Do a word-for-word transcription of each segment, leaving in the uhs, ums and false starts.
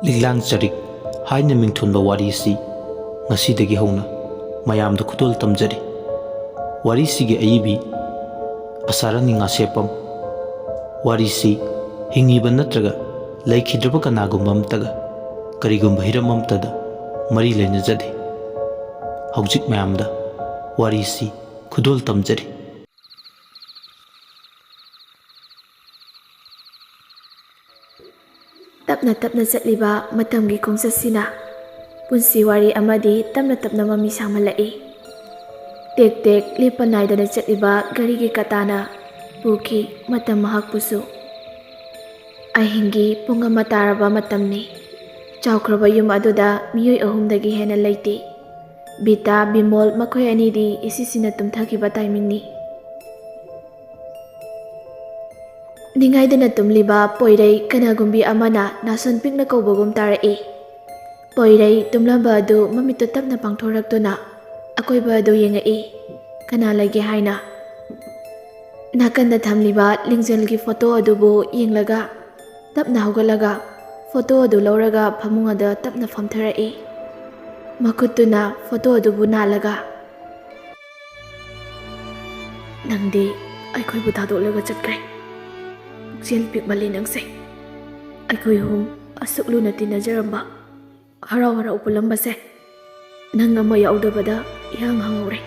ꯂꯤꯛꯂꯥꯡ ꯆꯔꯤꯛ ꯍꯥꯏꯅ ꯃꯤꯡꯊꯣꯟꯕ ꯋꯥꯔꯤꯁꯤ ꯉꯁꯤꯗꯒꯤ ꯍꯧꯅ ꯃꯌꯥꯝꯗ ꯈꯨꯗꯣꯜ ꯇꯝꯖꯔꯤ꯫ ꯋꯥꯔꯤꯁꯤꯒꯤ ꯑꯏꯕꯤ ꯑꯁꯥꯔꯥꯅꯤ ꯉꯥꯁꯦꯞꯄꯝ꯫ ꯋꯥꯔꯤꯁꯤ ꯍꯤꯡꯉꯤꯕ ꯅꯠꯇ꯭ꯔꯒ ꯂꯩꯈꯤꯗ꯭ꯔꯕ ꯀꯅꯥꯒꯨꯝꯕ ꯑꯃꯠꯇꯒ ꯀꯔꯤꯒꯨꯝꯕ ꯍꯤꯔꯝ ꯑꯃꯠꯇꯗ ꯃꯔꯤ ꯂꯩꯅꯖꯗꯦ꯫ ꯍꯧꯖꯤꯛ ꯃꯌꯥꯝꯗ ꯋꯥꯔꯤꯁꯤ ꯈꯨꯗꯣꯜ ꯇꯝꯖꯔꯤ꯫ ꯇꯞꯅ ꯇꯞꯅ ꯆꯠꯂꯤꯕ ꯃꯇꯝꯒꯤ ꯈꯣꯡꯆꯠꯁꯤꯅ ꯄꯨꯟꯁꯤ ꯋꯥꯔꯤ ꯑꯃꯗꯤ ꯇꯞꯅ ꯇꯞꯅ ꯃꯃꯤ ꯁꯥꯡꯍꯜꯂꯛꯏ꯫ ꯇꯦꯛ ꯇꯦꯛ ꯂꯦꯞꯄ ꯅꯥꯏꯗꯅ ꯆꯠꯂꯤꯕ ꯘꯔꯤꯒꯤ ꯀꯇꯥꯅ ꯄꯨꯈꯤ ꯃꯇꯝ ꯃꯍꯥꯛꯄꯨꯁꯨ꯫ ꯑꯍꯤꯡꯒꯤ ꯄꯨꯡ ꯑꯃ ꯇꯥꯔꯕ ꯃꯇꯝꯅꯤ꯫ ꯆꯥꯎꯈ꯭ꯔꯕ ꯌꯨꯝ ꯑꯗꯨꯗ ꯃꯤꯑꯣꯏ ꯑꯍꯨꯝꯗꯒꯤ ꯍꯦꯟꯅ ꯂꯩꯇꯦ꯫ ꯕꯤꯇꯥ, ꯕꯤꯃꯣꯜ ꯃꯈꯣꯏ ꯑꯅꯤꯗꯤ ꯏꯁꯤꯁꯤꯅ ꯇꯨꯝꯊꯈꯤꯕ ꯇꯥꯏꯃꯤꯡꯅꯤ꯫ ꯅꯤꯡꯉꯥꯏꯗꯅ ꯇꯨꯝꯂꯤꯕ ꯄꯣꯏꯔꯩ ꯀꯅꯥꯒꯨꯝꯕꯤ ꯑꯃꯅ ꯅꯥꯁꯣꯟ ꯄꯤꯛꯅ ꯀꯧꯕꯒꯨꯝ ꯇꯥꯔꯛꯏ꯫ ꯄꯣꯏꯔꯩ ꯇꯨꯝꯂꯝꯕ ꯑꯗꯨ ꯃꯃꯤꯠꯇꯨ ꯇꯞꯅ ꯄꯥꯡꯊꯣꯔꯛꯇꯨꯅ ꯑꯀꯣꯏꯕ ꯑꯗꯨ ꯌꯦꯡꯉꯛꯏ꯫ ꯀꯅꯥ ꯂꯩꯒꯦ ꯍꯥꯏꯅ꯫ ꯅꯥꯀꯟꯗ ꯊꯝꯂꯤꯕ ꯂꯤꯡꯖꯦꯜꯒꯤ ꯐꯣꯇꯣ ꯑꯗꯨꯕꯨ ꯌꯦꯡꯂꯒ ꯇꯞꯅ ꯍꯧꯒꯠꯂꯒ ꯐꯣꯇꯣ ꯑꯗꯨ ꯂꯧꯔꯒ ꯐꯃꯨꯡ ꯑꯗꯨ ꯇꯞꯅ ꯐꯝꯊꯔꯛꯏ꯫ ꯃꯈꯨꯠꯇꯨꯅ ꯐꯣꯇꯣ ꯑꯗꯨꯕꯨ ꯅꯥꯜꯂꯒ, "ꯅꯪꯗꯤ ꯑꯩꯈꯣꯏꯕꯨ ꯊꯥꯗꯣꯛꯂꯒ ꯆꯠꯈ꯭ꯔꯦ꯫ ꯄꯨꯛꯆꯦꯜ ꯄꯤꯛꯃꯜꯂꯤ ꯅꯪꯁꯦ꯫ ꯑꯩꯈꯣꯏ ꯑꯍꯨꯝ ꯑꯁꯨꯛ ꯂꯨꯅ ꯇꯤꯟꯅꯖꯔꯝꯕ, ꯍꯔꯥꯎ ꯍꯔꯥꯎ ꯄꯨꯜꯂꯝꯕꯁꯦ ꯅꯪ ꯑꯃ ꯌꯥꯎꯗꯕꯗ ꯏꯍꯥꯡ ꯍꯥꯡꯍꯧꯔꯦ꯫"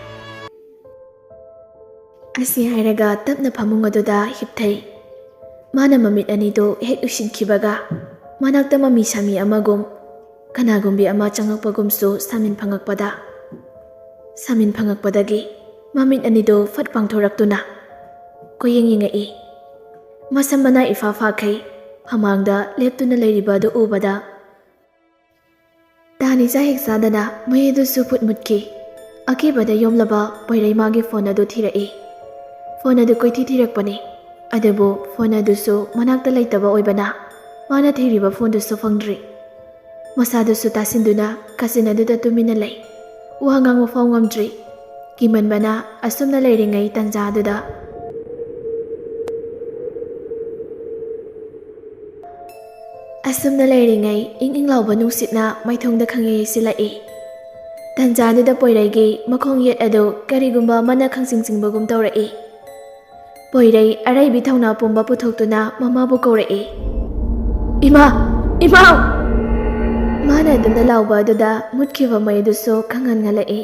ꯑꯁꯤ ꯍꯥꯏꯔꯒ ꯇꯞꯅ ꯐꯃꯨꯡ ꯑꯗꯨꯗ ꯍꯤꯞꯊꯩ꯫ ꯃꯥꯅ ꯃꯃꯤꯠ ꯑꯅꯤꯗꯨ ꯍꯦꯛ ꯎꯏꯁꯤꯟꯈꯤꯕꯒ ꯃꯅꯥꯛꯇ ꯃꯃꯤ ꯁꯥꯃꯤ ꯑꯃꯒꯨꯝ, ꯀꯅꯥꯒꯨꯝꯕꯤ ꯑꯃ ꯆꯪꯉꯛꯄꯒꯨꯝꯁꯨ ꯁꯥꯃꯤꯟ ꯐꯪꯉꯛꯄꯗ, ꯁꯥꯃꯤꯟ ꯐꯪꯉꯛꯄꯗꯒꯤ ꯃꯃꯤꯠ ꯑꯅꯤꯗꯨ ꯐꯠ ꯄꯥꯡꯊꯣꯔꯛꯇꯨꯅ ꯀꯣꯏꯌꯦꯡ ꯌꯦꯡꯉꯛꯏ꯫ ꯃꯁꯝ ꯃꯅꯥ ꯏꯐꯥ ꯐꯥꯈꯩ ꯐꯃꯥꯡꯗ ꯂꯦꯞꯇꯨꯅ ꯂꯩꯔꯤꯕ ꯑꯗꯨ ꯎꯕꯗ, ꯇꯥꯅꯤ ꯆꯥ ꯍꯦꯛ ꯆꯥꯗꯅ ꯃꯩ ꯑꯗꯨꯁꯨ ꯐꯨꯠ ꯃꯨꯠꯈꯤ꯫ ꯑꯀꯤꯕꯗ ꯌꯣꯝꯂꯕ ꯄꯣꯏꯔꯩ ꯃꯥꯒꯤ ꯐꯣꯟ ꯑꯗꯨ ꯊꯤꯔꯛꯏ꯫ ꯐꯣꯟ ꯑꯗꯨ ꯀꯣꯏꯊꯤ ꯊꯤꯔꯛꯄꯅꯤ, ꯑꯗꯨꯕꯨ ꯐꯣꯟ ꯑꯗꯨꯁꯨ ꯃꯅꯥꯛꯇ ꯂꯩꯇꯕ ꯑꯣꯏꯕꯅ ꯃꯥꯅ ꯊꯤꯔꯤꯕ ꯐꯣꯟꯗꯨꯁꯨ ꯐꯪꯗ꯭ꯔꯤ꯫ ꯃꯁꯥꯗꯨꯁꯨ ꯇꯥꯁꯤꯟꯗꯨꯅ ꯀꯥꯆꯤꯟ ꯑꯗꯨꯗ ꯇꯨꯃꯤꯟꯅ ꯂꯩ꯫ ꯋꯥ ꯉꯥꯡꯕ ꯐꯥꯎ ꯉꯝꯗ꯭ꯔꯤ꯫ ꯀꯤꯃꯟꯕꯅ ꯑꯁꯨꯝꯅ ꯂꯩꯔꯤꯉꯩ ꯇꯟꯖꯥꯗꯨꯗ, ꯑꯁꯨꯝꯅ ꯂꯩꯔꯤꯉꯩ ꯏꯪ ꯏꯪ ꯂꯥꯎꯕ ꯅꯨꯡꯁꯤꯠꯅ ꯃꯥꯏꯊꯣꯡꯗ ꯈꯪꯌꯩ ꯌꯩꯁꯤꯜꯂꯛꯏ꯫ ꯇꯟꯖꯥꯗꯨꯗ ꯄꯣꯏꯔꯩꯒꯤ ꯃꯈꯣꯡ ꯌꯦꯠ ꯑꯗꯨ ꯀꯔꯤꯒꯨꯝꯕ ꯑꯃꯅ ꯈꯪꯆꯤꯡ ꯆꯤꯡꯕꯒꯨꯝ ꯇꯧꯔꯛꯏ꯫ ꯄꯣꯏꯔꯩ ꯑꯔꯩꯕꯤ ꯊꯧꯅꯥ ꯄꯨꯝꯕ ꯄꯨꯊꯣꯛꯇꯨꯅ ꯃꯃꯥꯕꯨ ꯀꯧꯔꯛꯏ꯫ "ꯏꯃꯥ! ꯏꯃꯥ!" ꯃꯥꯅ ꯑꯗꯨꯝꯅ ꯂꯥꯎꯕ ꯑꯗꯨꯗ ꯃꯨꯠꯈꯤꯕ ꯃꯩꯗꯨꯁꯨ ꯈꯪꯍꯟ ꯉꯜꯂꯛꯏ꯫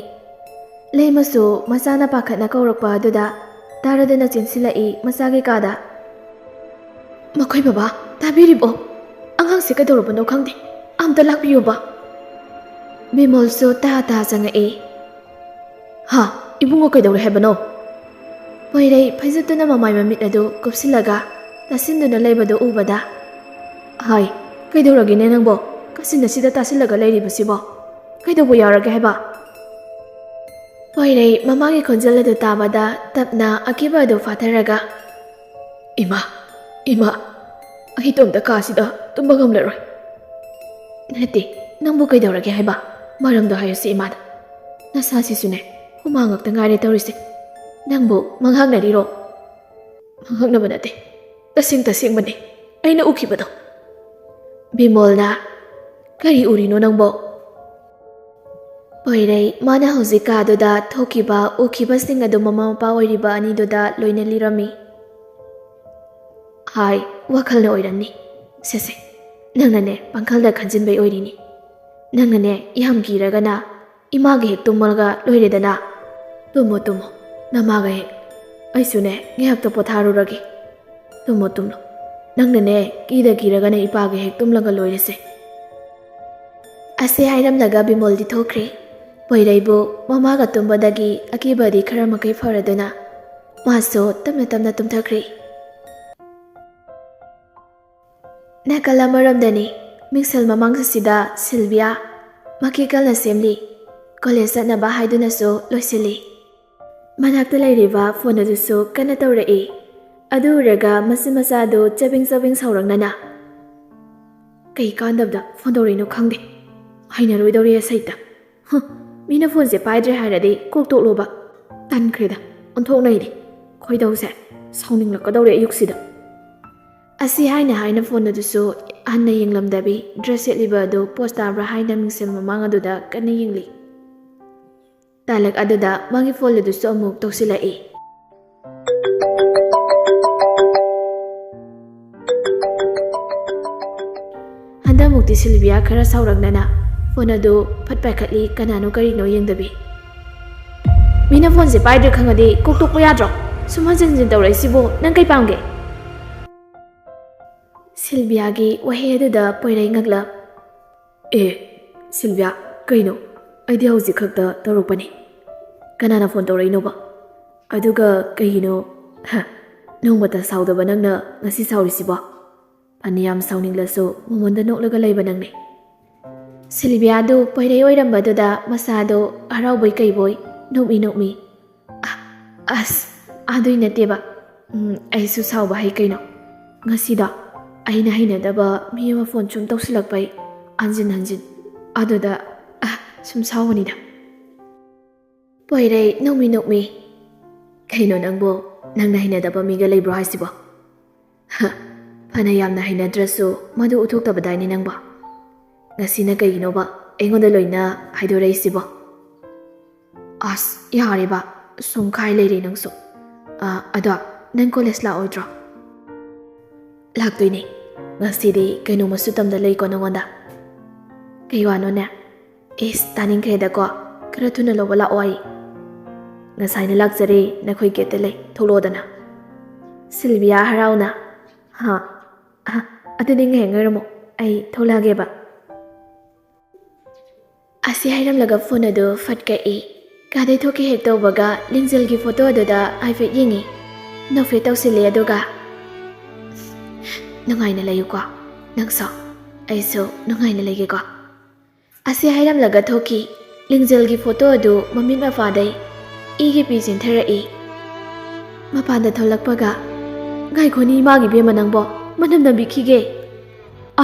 ꯂꯩꯃꯁꯨ ꯃꯆꯥꯅ ꯄꯥꯈꯠꯅ ꯀꯧꯔꯛꯄ ꯑꯗꯨꯗ ꯇꯥꯔꯗꯅ ꯆꯦꯟꯁꯤꯜꯂꯛꯏ ꯃꯆꯥꯒꯤ ꯀꯥꯗ꯫ "ꯃꯈꯣꯏ ꯕꯕꯥ, ꯇꯥꯕꯤꯔꯤꯕꯣ? ꯑꯉꯥꯡꯁꯦ ꯀꯩꯗꯧꯔꯕꯅꯣ ꯈꯪꯗꯦ꯫ ꯑꯝꯇ ꯂꯥꯛꯄꯤꯌꯨꯕ꯫" ꯕꯤꯃꯣꯜꯁꯨ ꯇꯥ ꯇꯥ ꯆꯪꯉꯛꯏ꯫ "ꯍꯥ? ꯏꯕꯨꯡꯉꯣ, ꯀꯩꯗꯧꯔꯦ ꯍꯥꯏꯕꯅꯣ?" ꯄꯣꯏꯔꯩ ꯐꯩꯖꯨꯞꯇꯨꯅ ꯃꯃꯥꯏ ꯃꯃꯤꯠ ꯑꯗꯨ ꯀꯨꯞꯁꯤꯜꯂꯒ ꯇꯥꯁꯤꯟꯗꯨꯅ ꯂꯩꯕꯗꯨ ꯎꯕꯗ, "ꯍꯥꯏ, ꯀꯩꯗꯧꯔꯒꯦꯅꯦ ꯅꯪꯕꯣ? ꯀꯥꯆꯤꯟ ꯑꯁꯤꯗ ꯇꯥꯁꯤꯜꯂꯒ ꯂꯩꯔꯤꯕꯁꯤꯕꯣ? ꯀꯩꯗꯧꯕ ꯌꯥꯎꯔꯒꯦ ꯍꯥꯏꯕ?" ꯄꯣꯏꯔꯩ ꯃꯃꯥꯒꯤ ꯈꯣꯟꯖꯦꯜ ꯑꯗꯨ ꯇꯥꯕꯗ ꯇꯞꯅ ꯑꯀꯤꯕ ꯑꯗꯨ ꯐꯥꯊꯔꯒ, "ꯏꯃꯥ, ꯏꯃꯥ, ꯑꯩ ꯏꯇꯣꯝꯇ ꯀꯥꯁꯤꯗ ꯇꯨꯝꯕ ꯉꯝꯂꯔꯣꯏ꯫" "ꯅꯠꯇꯦ, ꯅꯪꯕꯨ ꯀꯩꯗꯧꯔꯒꯦ ꯍꯥꯏꯕ? ꯃꯔꯝꯗꯣ ꯍꯥꯏꯔꯨꯁꯤ ꯏꯃꯥꯗ꯫ ꯅꯁꯥꯁꯤꯁꯨꯅꯦ, ꯍꯨꯃꯥꯡ ꯉꯥꯛꯇ ꯉꯥꯏꯔꯦ ꯇꯧꯔꯤꯁꯦ꯫ ꯅꯪꯕꯨ ꯃꯪꯍꯥꯛꯅꯔꯤꯔꯣ?" "ꯃꯪꯍꯥꯛꯅꯕ ꯅꯠꯇꯦ, ꯇꯁꯦꯡ ꯇꯁꯦꯡꯕꯅꯦ ꯑꯩꯅ ꯎꯈꯤꯕꯗꯣ꯫" ꯕꯤꯃꯣꯜꯅ, "ꯀꯔꯤ ꯎꯔꯤꯅꯣ ꯅꯪꯕꯣ?" ꯄꯣꯏꯔꯩ ꯃꯥꯅ ꯍꯧꯖꯤꯛ ꯀꯥꯗꯨꯗ ꯊꯣꯛꯈꯤꯕ, ꯎꯈꯤꯕꯁꯤꯡ ꯑꯗꯨ ꯃꯃꯥ ꯃꯄꯥ ꯑꯣꯏꯔꯤꯕ ꯑꯅꯤꯗꯨꯗ ꯂꯣꯏꯅ ꯂꯤꯔꯝꯃꯤ꯫ "ꯍꯥꯏ, ꯋꯥꯈꯜꯅ ꯑꯣꯏꯔꯝꯅꯤ꯫ ꯁꯦ ꯁꯦ, ꯅꯪꯅꯅꯦ ꯄꯥꯡꯈꯜꯗ ꯈꯟꯖꯤꯟꯕꯩ ꯑꯣꯏꯔꯤꯅꯤ꯫ ꯅꯪꯅꯅꯦ ꯌꯥꯝ ꯀꯤꯔꯒꯅ ꯏꯃꯥꯒ ꯍꯦꯛ ꯇꯨꯝꯃꯒ ꯂꯣꯏꯔꯦꯗꯅ꯫ ꯇꯨꯝꯃꯣ ꯇꯨꯝꯃꯣ, ꯅꯃꯥꯒ ꯍꯦꯛ꯫ ꯑꯩꯁꯨꯅꯦ ꯉꯥꯏꯍꯥꯛꯇ ꯄꯣꯊꯥꯔꯨꯔꯒꯦ꯫ ꯇꯨꯝꯃꯣ ꯇꯨꯝꯃꯣ, ꯅꯪꯅꯅꯦ ꯀꯤꯗ ꯀꯤꯔꯒꯅ ꯏꯄꯥꯒ ꯍꯦꯛ ꯇꯨꯝꯂꯒ ꯂꯣꯏꯔꯦꯁꯦ꯫" ꯑꯁꯤ ꯍꯥꯏꯔꯝꯂꯒ ꯕꯤꯃꯣꯜꯗꯤ ꯊꯣꯛꯈ꯭ꯔꯦ꯫ ꯄꯣꯏꯔꯩꯕꯨ ꯃꯃꯥꯒ ꯇꯨꯝꯕꯗꯒꯤ ꯑꯀꯤꯕꯗꯤ ꯈꯔ ꯃꯈꯩ ꯐꯔꯗꯨꯅ ꯃꯥꯁꯨ ꯇꯞꯅ ꯇꯞꯅ ꯇꯨꯝꯊꯈ꯭ꯔꯦ꯫ ꯅꯥꯀꯜ ꯑꯃꯔꯣꯝꯗꯅꯤ, ꯃꯤꯡꯁꯦꯜ ꯃꯃꯥꯡꯁꯤꯗ ꯁꯤꯜꯚꯤꯌꯥ ꯃꯀꯤ ꯀꯟꯅ ꯁꯦꯝꯂꯤ꯫ ꯀꯣꯂꯦꯖ ꯆꯠꯅꯕ ꯍꯥꯏꯗꯨꯅꯁꯨ ꯂꯣꯏꯁꯤꯜꯂꯤ꯫ ꯃꯅꯥꯛꯇ ꯂꯩꯔꯤꯕ ꯐꯣꯟ ꯑꯗꯨꯁꯨ ꯀꯟꯅ ꯇꯧꯔꯛꯏ꯫ ꯑꯗꯨ ꯎꯔꯒ ꯃꯆꯤꯟ ꯃꯆꯥꯗꯨ ꯆꯕꯦꯡ ꯆꯕꯦꯡ ꯁꯥꯎꯔꯛꯅꯅ, "ꯀꯩ ꯀꯥꯟꯗꯕꯗ ꯐꯣꯟ ꯇꯧꯔꯛꯏꯅꯣ ꯈꯪꯗꯦ꯫ ꯍꯩꯅꯔꯣꯏꯗꯧꯔꯤ ꯑꯁꯩꯇ꯫ ꯍꯨꯝ, ꯃꯤꯅ ꯐꯣꯟꯁꯦ ꯄꯥꯏꯗ꯭ꯔꯦ ꯍꯥꯏꯔꯗꯤ ꯀꯣꯛ ꯇꯣꯛꯂꯣꯕ꯫ ꯇꯟꯈ꯭ꯔꯦꯗ, ꯑꯣꯟꯊꯣꯛꯅꯩꯗꯤ꯫ ꯈꯣꯏꯗꯧꯁꯦ ꯁꯥꯎꯅꯤꯡꯂꯛꯀꯗꯧꯔꯦ ꯑꯌꯨꯛꯁꯤꯗ"꯫ ꯑꯁꯤ ꯍꯥꯏꯅ ꯍꯥꯏꯅ ꯐꯣꯟ ꯑꯗꯨꯁꯨ ꯍꯟꯅ ꯌꯦꯡꯂꯝꯗꯕꯤ, ꯗ꯭ꯔꯦꯁ ꯁꯦꯠꯂꯤꯕ ꯑꯗꯨ ꯄꯣꯁ ꯇꯥꯕ꯭ꯔꯥ ꯍꯥꯏꯅ ꯃꯤꯡꯁꯦꯜ ꯃꯃꯥꯡ ꯑꯗꯨꯗ ꯀꯟꯅ ꯌꯦꯡꯂꯤ꯫ ꯇꯥꯂꯛ ꯑꯗꯨꯗ ꯃꯥꯒꯤ ꯐꯣꯟ ꯑꯗꯨꯁꯨ ꯑꯃꯨꯛ ꯇꯧꯁꯤꯜꯂꯛꯏ꯫ ꯍꯟꯗꯛꯃꯨꯛꯇꯤ ꯁꯤꯜꯚꯤꯌꯥ ꯈꯔ ꯁꯥꯎꯔꯛꯅꯅ ꯐꯣꯟ ꯑꯗꯨ ꯐꯠ ꯄꯥꯏꯈꯠꯂꯤ, ꯀꯅꯥꯅꯣ ꯀꯔꯤꯅꯣ ꯌꯦꯡꯗꯕꯤ꯫ "ꯃꯤꯅ ꯐꯣꯟꯁꯦ ꯄꯥꯏꯗ꯭ꯔꯦ ꯈꯪꯉꯗꯤ ꯀꯣꯛ ꯇꯣꯛꯄ ꯌꯥꯗ꯭ꯔꯣ? ꯁꯨꯝ ꯍꯟꯖꯤꯟ ꯍꯟꯖꯤꯟ ꯇꯧꯔꯛꯏꯁꯤꯕꯨ ꯅꯪ ꯀꯩ ꯄꯥꯝꯒꯦ?" ꯁꯤꯜꯚꯤꯌꯥꯒꯤ ꯋꯥꯍꯩ ꯑꯗꯨꯗ ꯄꯣꯏꯔꯩ ꯉꯛꯂꯛ꯫ "ꯑꯦ, ꯁꯤꯜꯚꯤꯌꯥ, ꯀꯩꯅꯣ? ꯑꯩꯗꯤ ꯍꯧꯖꯤꯛ ꯈꯛꯇ ꯇꯧꯔꯛꯄꯅꯤ꯫ ꯀꯅꯥꯅ ꯐꯣꯟ ꯇꯧꯔꯛꯏꯅꯣꯕ? ꯑꯗꯨꯒ ꯀꯩꯒꯤꯅꯣ? ꯍ, ꯅꯣꯡꯃꯇ ꯁꯥꯎꯗꯕ ꯅꯪꯅ ꯉꯁꯤ ꯁꯥꯎꯔꯤꯁꯤꯕꯣ? ꯐꯅꯌꯥꯝ ꯁꯥꯎꯅꯤꯡꯂꯁꯨ ꯃꯃꯣꯟꯗ ꯅꯣꯛꯂꯒ ꯂꯩꯕ ꯅꯪꯅꯤ"꯫ ꯁꯤꯜꯚꯤꯌꯥꯗꯨ ꯄꯣꯏꯔꯩ ꯑꯣꯏꯔꯝꯕꯗꯨꯗ ꯃꯁꯥꯗꯣ ꯍꯔꯥꯎꯕꯣꯏ ꯀꯩꯕꯣꯏ ꯅꯣꯛꯃꯤ ꯅꯣꯛꯃꯤ꯫ "ꯑ-, ꯑꯁ, ꯑꯗꯨꯏ ꯅꯠꯇꯦꯕ꯫ ꯎꯝ, ꯑꯩꯁꯨ ꯁꯥꯎꯕ ꯍꯩ ꯀꯩꯅꯣ꯫ ꯉꯁꯤꯗꯣ ꯑꯩꯅ ꯍꯩꯅꯗꯕ ꯃꯤ ꯑꯃ ꯐꯣꯟ ꯁꯨꯝ ꯇꯧꯁꯤꯜꯂꯛꯄꯩ, ꯍꯟꯖꯤꯟ ꯍꯟꯖꯤꯟ꯫ ꯑꯗꯨꯗ, ꯑ, ꯁꯨꯝ ꯁꯥꯎꯕꯅꯤꯗ"꯫ ꯄꯣꯏꯔꯩ ꯅꯣꯛꯃꯤ ꯅꯣꯛꯃꯤ꯫ "ꯀꯩꯅꯣ ꯅꯪꯕꯨ? ꯅꯪꯅ ꯍꯩꯅꯗꯕ ꯃꯤꯒ ꯂꯩꯕ꯭ꯔꯣ ꯍꯥꯏꯁꯤꯕꯣ? ꯍ, ꯐꯅ ꯌꯥꯝꯅ ꯍꯩꯅꯗ꯭ꯔꯁꯨ ꯃꯗꯨ ꯎꯠꯊꯣꯛꯇꯕꯗꯥꯏꯅꯦ ꯅꯪꯕꯣ꯫ ꯉꯁꯤꯅ ꯀꯩꯒꯤꯅꯣꯕ ꯑꯩꯉꯣꯟꯗ ꯂꯣꯏꯅ ꯍꯥꯏꯗꯣꯔꯛꯏꯁꯤꯕꯣ?" "ꯑꯁ, ꯌꯥꯔꯦꯕ, ꯁꯨꯝ ꯈꯥꯏ ꯂꯩꯔꯦ ꯅꯪꯁꯨ꯫ ꯑ, ꯑꯗꯣ ꯅꯪ ꯀꯣꯂꯦꯖ ꯂꯥꯛꯑꯣꯏꯗ꯭ꯔꯣ?" "ꯂꯥꯛꯇꯣꯏꯅꯦ꯫ ꯉꯁꯤꯗꯤ ꯀꯩꯅꯣꯃꯁꯨ ꯇꯝꯗ ꯂꯩꯀꯣ ꯅꯉꯣꯟꯗ"꯫ "ꯀꯩ ꯋꯥꯅꯣꯅꯦ?" "ꯏꯁ, ꯇꯥꯅꯤꯡꯈ꯭ꯔꯦꯗꯀꯣ꯫ ꯈꯔ ꯊꯨꯅ ꯂꯧꯕ ꯂꯥꯛꯑꯣ ꯑꯩ꯫ ꯉꯁꯥꯏꯅ ꯂꯥꯛꯆꯔꯦ, ꯅꯈꯣꯏ ꯒꯦꯠꯇ ꯂꯩ, ꯊꯣꯛꯂꯛꯑꯣꯗꯅ"꯫ ꯁꯤꯜꯚꯤꯌꯥ ꯍꯔꯥꯎꯅ, "ꯍꯥ, ꯑ, ꯑꯗꯨꯗꯤ ꯉꯥꯏꯍꯥꯛ ꯉꯥꯏꯔꯝꯃꯣ, ꯑꯩ ꯊꯣꯛꯂꯛꯑꯒꯦꯕ"꯫ ꯑꯁꯤ ꯍꯥꯏꯔꯝꯂꯒ ꯐꯣꯟ ꯑꯗꯨ ꯐꯠ ꯀꯛꯏ꯫ ꯀꯥꯗꯩ ꯊꯣꯛꯀꯦ ꯍꯦꯛ ꯇꯧꯕꯒ ꯂꯤꯟꯖꯦꯜꯒꯤ ꯐꯣꯇꯣ ꯑꯗꯨꯗ ꯍꯥꯏꯐꯦꯠ ꯌꯦꯡꯉꯤ꯫ ꯅꯣꯛꯐꯦꯠ ꯇꯧꯁꯤꯜꯂꯤ ꯑꯗꯨꯒ, "ꯅꯨꯡꯉꯥꯏꯅ ꯂꯩꯌꯨꯀꯣ"꯫ "ꯅꯪꯁꯨ ꯑꯩꯁꯨ ꯅꯨꯡꯉꯥꯏꯅ ꯂꯩꯒꯦꯀꯣ?" ꯑꯁꯤ ꯍꯥꯏꯔꯝꯂꯒ ꯊꯣꯛꯈꯤ꯫ ꯂꯤꯡꯖꯦꯜꯒꯤ ꯐꯣꯇꯣ ꯑꯗꯨ ꯃꯃꯤꯠ ꯃꯄꯥꯗꯩ ꯏꯒꯤ ꯄꯤ ꯆꯦꯟꯊꯔꯛꯏ꯫ ꯃꯄꯥꯟꯗ ꯊꯣꯛꯂꯛꯄꯒ, "ꯉꯥꯏꯈꯣꯅꯤ ꯏꯃꯥꯒꯤ ꯏꯕꯦꯝꯃ ꯅꯪꯕꯣ, ꯃꯅꯝ ꯅꯝꯕꯤꯈꯤꯒꯦ꯫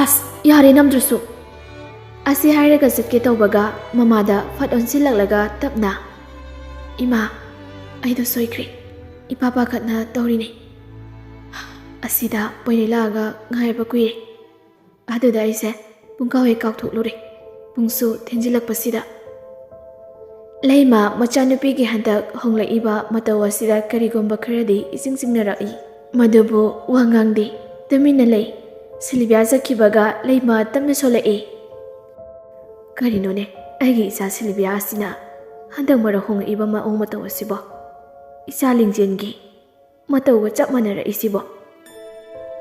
ꯑꯁ, ꯌꯥꯔꯦ ꯅꯝꯗ꯭ꯔꯁꯨ꯫" ꯑꯁꯤ ꯍꯥꯏꯔꯒ ꯆꯠꯀꯦ ꯇꯧꯕꯒ ꯃꯃꯥꯗ ꯐꯠ ꯑꯣꯟꯁꯤꯜꯂꯛꯂꯒ ꯇꯞꯅ, "ꯏꯃꯥ, ꯑꯩꯗꯣ ꯁꯣꯏꯈ꯭ꯔꯦ꯫ ꯏꯄꯥ ꯄꯥꯈꯠꯅ ꯇꯧꯔꯤꯅꯦ꯫ ꯑꯁꯤꯗ ꯄꯣꯏꯔꯩ ꯂꯥꯛꯑꯒ ꯉꯥꯏꯕ ꯀꯨꯏꯔꯦ꯫ ꯑꯗꯨꯗ ꯑꯩꯁꯦ ꯄꯨꯡꯀꯥꯎ ꯍꯦꯛ ꯀꯥꯎꯊꯣꯛꯂꯨꯔꯦ꯫ ꯄꯨꯡꯁꯨ ꯊꯦꯡꯖꯤꯜꯂꯛꯄꯁꯤꯗ꯫" ꯂꯩꯃ ꯃꯆꯥꯅꯨꯄꯤꯒꯤ ꯍꯟꯗꯛ ꯍꯣꯡꯂꯛꯏꯕ ꯃꯇꯧ ꯑꯁꯤꯗ ꯀꯔꯤꯒꯨꯝꯕ ꯈꯔꯗꯤ ꯏꯆꯤꯡ ꯆꯤꯡꯅꯔꯛꯏ꯫ ꯃꯗꯨꯕꯨ ꯋꯥ ꯉꯥꯡꯗꯦ, ꯇꯨꯃꯤꯟꯅ ꯂꯩ꯫ ꯁꯤꯜꯚꯤꯌꯥ ꯆꯠꯈꯤꯕꯒ ꯂꯩꯃ ꯇꯞꯅ ꯁꯣꯜꯂꯛꯏ꯫ "ꯀꯔꯤꯅꯣꯅꯦ, ꯑꯩꯒꯤ ꯏꯆꯥ ꯁꯤꯜꯚꯤꯌꯥ ꯑꯁꯤꯅ ꯍꯟꯗꯛ ꯃꯔꯛ ꯍꯣꯡꯂꯛꯏꯕ ꯃꯑꯣꯡ ꯃꯇꯧ ꯑꯁꯤꯕꯣ? ꯏꯆꯥ ꯂꯤꯡꯖꯦꯜꯒꯤ ꯃꯇꯧꯒ ꯆꯞ ꯃꯥꯟꯅꯔꯛꯏꯁꯤꯕꯣ?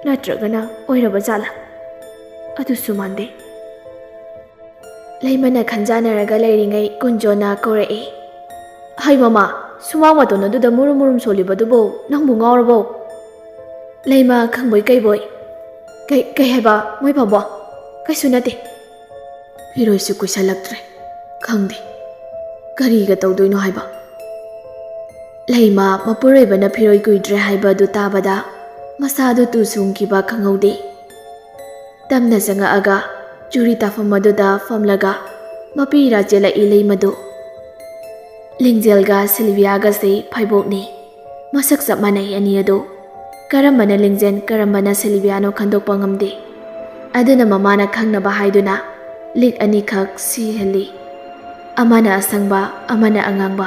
ꯅꯠꯇ꯭ꯔꯒꯅ ꯑꯣꯏꯔꯕ ꯖꯥꯠꯂꯥ?" ꯑꯗꯨꯁꯨ ꯃꯥꯟꯗꯦ꯫ ꯂꯩꯃꯅ ꯈꯟꯖꯥꯟꯅꯔꯒ ꯂꯩꯔꯤꯉꯩ ꯀꯨꯟꯖꯣꯅ ꯀꯧꯔꯛꯏ꯫ "ꯍꯩ ꯃꯃꯥ, ꯁꯨꯃꯥꯡ ꯃꯇꯣꯟ ꯑꯗꯨꯗ ꯃꯨꯔꯨꯝ ꯃꯨꯔꯨꯝ ꯁꯣꯜꯂꯤꯕꯗꯨꯕꯨ ꯅꯪꯕꯨ ꯉꯥꯎꯔꯕꯣ?" ꯂꯩꯃ ꯈꯪꯕꯣꯏ ꯀꯩꯕꯣꯏ, "ꯀꯩ, ꯀꯩ ꯍꯥꯏꯕ ꯃꯣꯏ ꯐꯥꯎꯕꯣ?" "ꯀꯩꯁꯨ ꯅꯠꯇꯦ꯫" ꯐꯤꯔꯣꯏꯁꯨ ꯀꯨꯏꯁꯜꯂꯛꯇ꯭ꯔꯦ꯫ ꯈꯪꯗꯦ, ꯀꯔꯤꯒ ꯇꯧꯗꯣꯏꯅꯣ ꯍꯥꯏꯕ꯫ ꯂꯩꯃ ꯃꯄꯨꯔꯣꯏꯕꯅ ꯐꯤꯔꯣꯏ ꯀꯨꯏꯗ꯭ꯔꯦ ꯍꯥꯏꯕ ꯑꯗꯨ ꯇꯥꯕꯗ ꯃꯁꯥꯗꯨ ꯇꯨ ꯁꯨꯡꯈꯤꯕ ꯈꯪꯍꯧꯗꯦ꯫ ꯇꯞꯅ ꯆꯪꯉꯛꯑꯒ ꯆꯨꯔꯤ ꯇꯥꯐꯝ ꯑꯗꯨꯗ ꯐꯝꯂꯒ ꯃꯄꯤ ꯏꯔꯥ ꯆꯦꯜꯂꯛꯏ ꯂꯩꯃꯗꯨ꯫ ꯂꯤꯡꯖꯦꯜꯒ ꯁꯤꯜꯚꯤꯌꯥꯒꯁꯦ ꯐꯥꯏꯕꯣꯛꯅꯤ꯫ ꯃꯁꯛ ꯆꯞ ꯃꯥꯟꯅꯩ ꯑꯅꯤ ꯑꯗꯨ꯫ ꯀꯔꯝꯕꯅ ꯂꯤꯡꯖꯦꯜ, ꯀꯔꯝꯕꯅ ꯁꯤꯜꯚꯤꯌꯥꯅꯣ ꯈꯟꯗꯣꯛꯄ ꯉꯝꯗꯦ꯫ ꯑꯗꯨꯅ ꯃꯃꯥꯅ ꯈꯪꯅꯕ ꯍꯥꯏꯗꯨꯅ ꯂꯤꯛ ꯑꯅꯤꯈꯛ ꯁꯤꯍꯜꯂꯤ꯫ ꯑꯃꯅ ꯑꯁꯪꯕ, ꯑꯃꯅ ꯑꯉꯥꯡꯕ꯫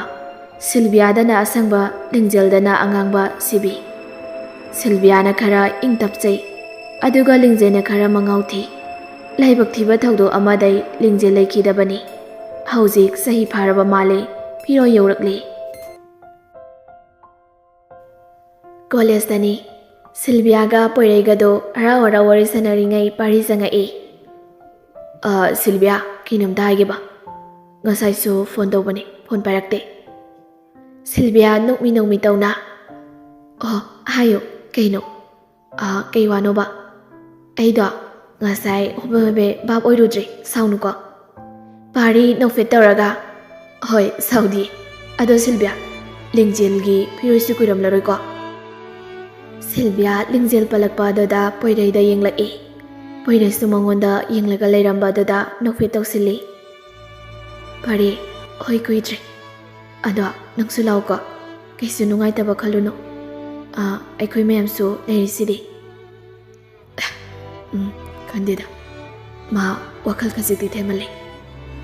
ꯁꯤꯜꯚꯤꯌꯥꯗꯅ ꯑꯁꯪꯕ, ꯂꯤꯡꯖꯦꯜꯗꯅ ꯑꯉꯥꯡꯕ ꯁꯤꯕꯤ꯫ ꯁꯤꯜꯚꯤꯌꯥꯅ ꯈꯔ ꯏꯪ ꯇꯞꯆꯩ, ꯑꯗꯨꯒ ꯂꯤꯡꯖꯦꯜꯅ ꯈꯔ ꯃꯉꯥꯎ ꯊꯤ꯫ ꯂꯥꯏꯕꯛ ꯊꯤꯕ ꯊꯧꯗꯣꯛ ꯑꯃꯗꯩ ꯂꯤꯡꯖꯦꯜ ꯂꯩꯈꯤꯗꯕꯅꯤ꯫ ꯍꯧꯖꯤꯛ ꯆꯍꯤ ꯐꯥꯔꯕ ꯃꯥꯜꯂꯦ, ꯐꯤꯔꯣꯏ ꯌꯧꯔꯛꯂꯦ꯫ ꯀꯣꯂꯦꯖꯇꯅꯤ꯫ ꯁꯤꯜꯚꯤꯌꯥꯒ ꯄꯣꯏꯔꯩꯒꯗꯣ ꯍꯔꯥꯎ ꯍꯔꯥꯎ ꯋꯥꯔꯤ ꯁꯥꯟꯅꯔꯤꯉꯩ ꯄꯥꯔꯤ ꯆꯪꯉꯛꯏ꯫ "ꯑ, ꯁꯤꯜꯚꯤꯌꯥ, ꯀꯩꯅꯣꯝꯇ ꯍꯥꯏꯒꯦꯕ꯫ ꯉꯁꯥꯏꯁꯨ ꯐꯣꯟ ꯇꯧꯕꯅꯦ, ꯐꯣꯟ ꯄꯥꯏꯔꯛꯇꯦ꯫" ꯁꯤꯜꯚꯤꯌꯥ ꯅꯣꯛꯃꯤ ꯅꯣꯛꯃꯤ ꯇꯧꯅ, "ꯑꯣ, ꯍꯥꯏꯌꯨ, ꯀꯩꯅꯣ?" "ꯑ, ꯀꯩ ꯋꯥꯅꯣꯕ?" "ꯑꯩꯗꯣ ꯉꯁꯥꯏ ꯍꯣꯕꯦ ꯍꯣꯕꯦ ꯚꯥꯞ ꯑꯣꯏꯔꯨꯗ꯭ꯔꯦ, ꯁꯥꯎꯅꯨꯀꯣ꯫ ꯄꯥꯔꯤ ꯅꯣꯛꯐꯦꯠ ꯇꯧꯔꯒ, "ꯍꯣꯏ, ꯁꯥꯎꯗꯤ꯫ ꯑꯗꯣ ꯁꯤꯜꯚꯤꯌꯥ, ꯂꯤꯡꯖꯦꯜꯒꯤ ꯐꯤꯔꯣꯏꯁꯨ ꯀꯨꯏꯔꯝꯂꯔꯣꯏꯀꯣ?" ꯁꯤꯜꯚꯤꯌꯥ ꯂꯤꯡꯖꯦꯜ ꯄꯜꯂꯛꯄ ꯑꯗꯨꯗ ꯄꯣꯏꯔꯩꯗ ꯌꯦꯡꯂꯛꯏ꯫ ꯄꯣꯏꯔꯩꯁꯨ ꯃꯉꯣꯟꯗ ꯌꯦꯡꯂꯒ ꯂꯩꯔꯝꯕ ꯑꯗꯨꯗ ꯅꯣꯛꯐꯦꯠ ꯇꯧꯁꯤꯜꯂꯤ꯫ "ꯄꯥꯔꯤ, ꯍꯣꯏ, ꯀꯨꯏꯗ꯭ꯔꯦ꯫ ꯑꯗꯣ ꯅꯪꯁꯨ ꯂꯥꯛꯎꯀꯣ꯫ ꯀꯩꯁꯨ ꯅꯨꯡꯉꯥꯏꯇꯕ ꯈꯜꯂꯨꯅꯨ꯫ ꯑꯥ, ꯑꯩꯈꯣꯏ ꯃꯌꯥꯝꯁꯨ ꯂꯩꯔꯤꯁꯤꯗꯤ꯫" "ꯎꯝ, ꯈꯟꯗꯦꯗ꯫ ꯃꯥ ꯋꯥꯈꯜ ꯈꯖꯤꯛꯇꯤ ꯊꯦꯝꯃꯜꯂꯦ꯫